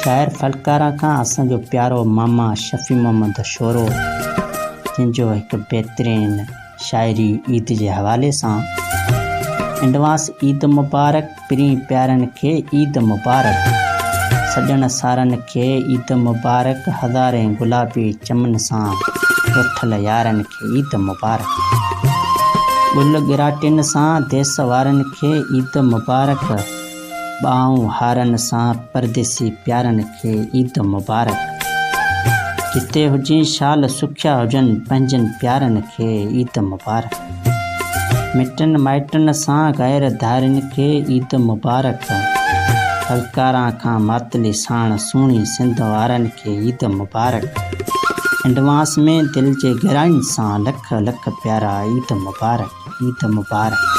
شاعر فلڪاران کان اسان جو پيارو ماما شفيع محمد شورو جن جو هڪ بهترين شاعري عيد جي حوالي سان ايڊوانس عيد مبارڪ پرين پيارن کي عيد مبارڪ سڄڻ سارن کي عيد مبارڪ هزارين گلابي چمن سان رٺل يارن کي عيد مبارڪ گل ڳراٽين سان ديس وارن کي عيد مبارڪ ٻانهون هارن سان پرديسي پيارن کي عيد مبارڪ. جتي هجين شال سکيا هجن پنهنجن پيارن کي عيد مبارڪ. مٽن مائٽن سان غير ڌارين کي عيد مبارڪ. هلڪاران کان ماتلي ساڻ سهڻي سنڌ وارن کي عيد مبارڪ. ايڊوانس ۾ دل جي گهراين سان لک لک پيارا عيد مبارڪ عيد مبارڪ.